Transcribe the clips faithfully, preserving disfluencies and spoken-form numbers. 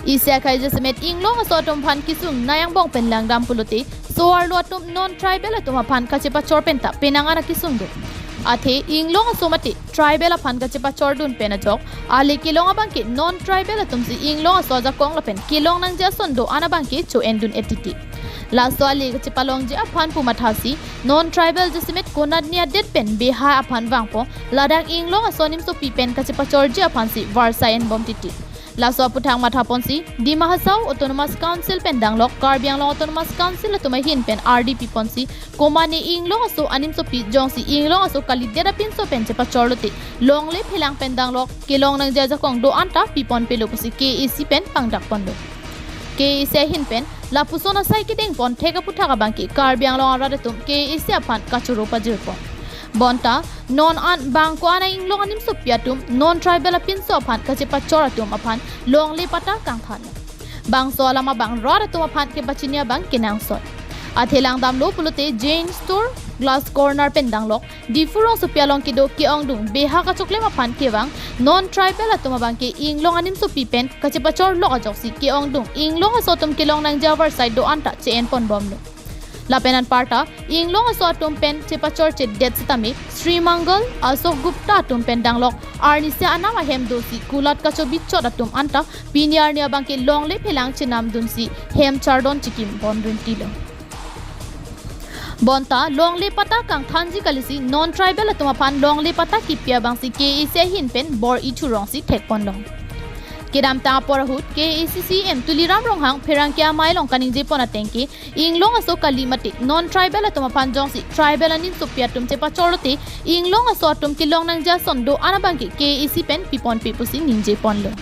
Isi akhai jasemet inglong aso atum aphan kesung nai angbong pen langdam pulote, so-arlo atum non-tribal atum aphan kachepachor penta penang an akesung do. Athe inglong aso mate tribal aphan kachepachordun pen ajok, ale kelong abangke non-tribal atumsi inglong aso ajakong lapen kelong nangji ason do-an abangke cho-endun-et titi. Laso ale kachepalongji aphan pu mathasi, non-tribal jasemet konatne adet pen behai aphan vangpo, ladak inglong aso animsopi pen kachepachorji aphansi varsai enbom titi. Laso aputhak mathaponsi, Dima Hasao Autonomous Council pen danglok Karbi Anglong Autonomous Council atum ahin pen ardi piponsi, komane inglong aso animsopi jongsi inglong aso kalidet apinso pen chepachorlote, longle phelang pen danglok kelong nangji ajakong do-an ta piponpelo pusi K A A C pen pangdakponlo. K A A C ahin pen lapuson asai kedengpon thek aputhak abangke Karbi Anglong arat atum K A A C aphan kachoro pajirpon. Bonta non an bang ko-an a-inglong animsopi atum non-tribal apinso aphan kachepachor atum aphan longle patta kangthan. Bangso alam abang rat atum aphan kepachini abang kenangsot. Athe langdamlo pulote Jain Store, Glass Corner pen danglok Diphu rongsopi along kedo ke-ongdung behak achoklem aphan kevang non-tribal atum abangke inglong animsopi pen kachepachorlok ajoksi ke-ongdung inglong aso atum kelong nangji avarsai do-an ta che-enponbomlo. Lapen anparta inglong aso atum pen chepachorchedet setame Sri Mangal, Ashok Gupta atum pen danglok arnisi anam ahem dosi kulat kachobichot atum anta pini arni abangke longle phelang chenamdunsi hem chardon chikim bon rintilo. Bonta longle patta kangthanji kalisi non-tribal atum aphan longle patta kipi abangsi K A A C ahin pen bor-i thurongsi thekponlong. Kedamtang apor ahut K A A C C E M Tuliram Ronghang pherangke amei along kaningjepon atengke, inglong aso kali mate non-tribal atum aphan jongsi tribal animsopi atum chepachorlote, inglong aso atum kelong nangji ason do-an abangke K A A C pen piponpe pusi ningjeponlo.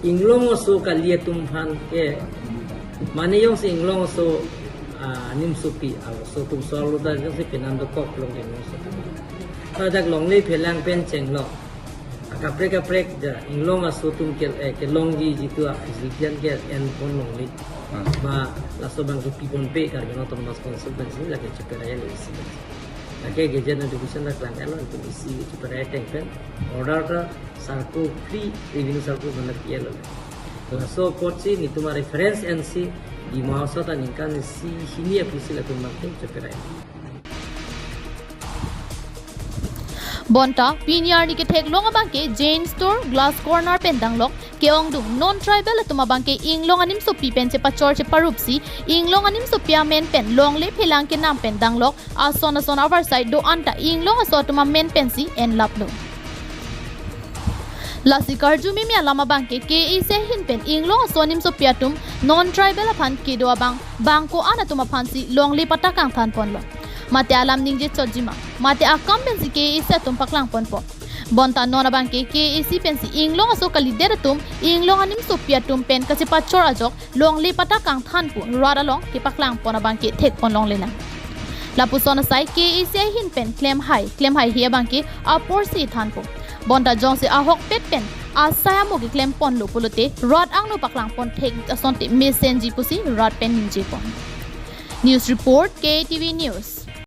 Inglong aso kali atum aphan ke, mane jongsi inglong aso, ah, animsopi, ah, aso atum so-arlo ta jongsi penang dokok long inglong aso atum. Ladak longle phelang pen chenglok. Akaprek kaprek ja inglong aso atum ke, eh, kelongji jitu a-facility an ke enpon longle. Hmm. Ba laso abangke piponpe Karbi Anglong Autonomous Council pensi lake cheperai lo isi. Lake Gazette notification ta klang-etlo, itum isi cheperai ateng pen order ta circle three, revenue circle mana pielo. Laso apotsi netum a-reference ensi Dima Hasao ta ningkan isi hini aphi si latum makin cheperai. Bonta pini arni ketheklong abangke Jain Store, Glass Corner pen danglok ke-ongdung non-tribal atum abangke inglong animsopi pen chepachor cheparupsi inglong animsopi amen pen longle phelang kenam pen danglok ason ason avarsai do-an ta inglong aso atum amen pensi enlaplo. Lasi karju mimi alam abangke K A A C ahin pen inglong aso animsopi atum non-tribal aphan kedo abang bang ko-an atum aphansi longle patta kangthanponlo. Mate alam ningje chotjima, mate akam pensi K A A C atum paklangponpo. Bonta non abangke K A A C pensi inglong aso kalidet atum inglong animsopi atum pen kachepachor ajok longle patta kangthan pu rat along kepaklangpon abangke thekponlonglenang. Lapuson asai K A A C ahin pen klemhai, klemhaihe abangke aporsi thanpo. Bonta jongsi ahokpet pen asai amo keklemponlo pulote rat angno paklangpon thek asonte mesenji pusi rat pen ningjepon. News report, K T V News.